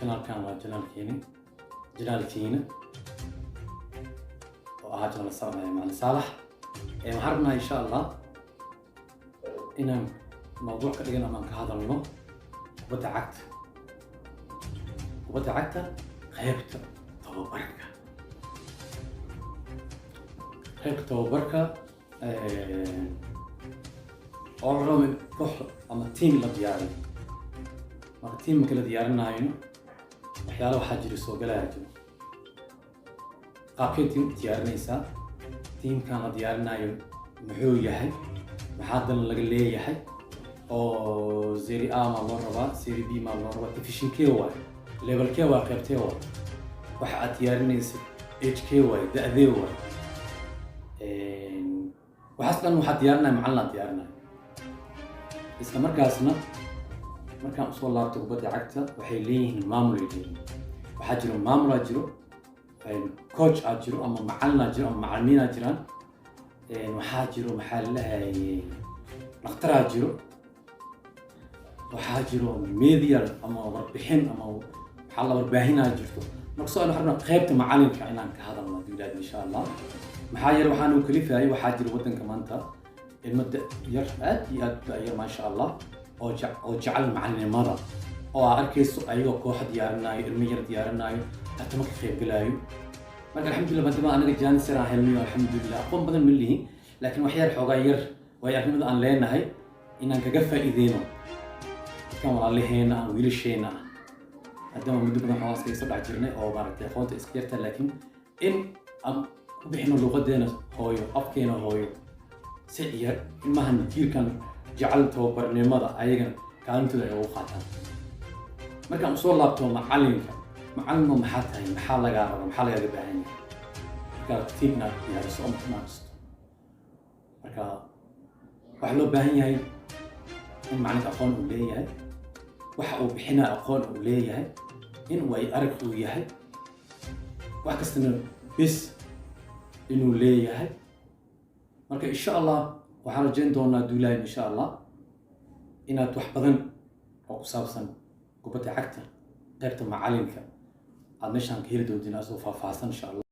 Channelkan waa channelkeeni, channelkiina oo ahaa channel Macalin Saalax. Waxaan rabnaa, insha Allah, inaan mawduuc ka dhigan ama aan ka hadalno kubadda cagta, kubadda cagta qaybta tababarka, qaybta tababarka oo la rabo in koox ama team la diyaariyo. Marka team marka la diyaarinaayo, waxyaala waxaa jiro soo galaya jiro. Qaabkee team u diyaarinaysaa? Teamkan la diyaarinayo muxuu yahay? Maxaa dan laga leeyahay? Oo Serie A maa loo rabaa? Serie B maa loo rabaa? Divisionkee waay? Levelkee waay? Qaybtee waay? Waxa aad diyaarinaysid agekee waay? Da-dee waay? Waxaas dhan waxaa diyaarinaya macallin aa diyaarinaya. Isla markaasna, markaan usoo laabto kubadda cagta, waxay leeyihiin maamul ay leeyihiin. Waxaa jiro maamulaa jiro, coach aa jiro, ama macallinaa jiro, ama macallimiinaa jiraan. Waxaa jiro, maxaa la lahayay, dhakhtaraa jiro, waxaa jiro media ama warbixin ama maxaa la warbaahinaa jirto. Marka soo waxaan rabnaa qaybta macalinka inaan ka hadalno duulaad, insha Allah. Maxaa yeele, waxaan uu kalifayay, waxaa jira waddanka maanta ilmo yar, aad iyo aad u da-yar, maasha Allah, oo jecel macalinimada, oo aa arkayso ayagoo kooxa diyaarinaayo, ilmo yar diyaarinaayo, tartamo ka qaybgalaayo. Marka alxamdulillah, maadaama anaga chance yar aan helnayo, alxamdulillah, aqoon badan ma lihin, laakiin wax yar, xoogaa yar waayo arrimada aan leenahay inaan kaga faa'iideyno dadkan walaalaheena ah, wiilasheena ah, maadaama muddo badan xoogaa iskaga soo dhex jirnay oo maaragtay aqoonta iska yarta, laakiin in aan ku bixino luqadeena hooyo, afkeena hooyo, si ciyaar ilmahan jiilkan jecel tababarnimada ayagana kaalintooda ay ugu qaataan. Markaan usoo laabto macalinka, macalino maxaa tahay? Maxaa lagaa raba? Maxaa lagaaga baahan yahay markaa team inaad diyaariso ama team aad dhisto? Marka waxaa loo baahan yahay in macalinka aqoon uu leeyahay, waxa uu bixinaya aqoon uu leeyahay, in way arag uu yahay, wax kastana bis inuu leeyahay. Marka insha Allah waxaan rajayn doonaa duulayn, insha Allah, inaad wax badan oo ku saabsan kubadda cagta qaybta macalinka aad meeshaan ka heli doontiin asoo faahfaahsan, insha Allah.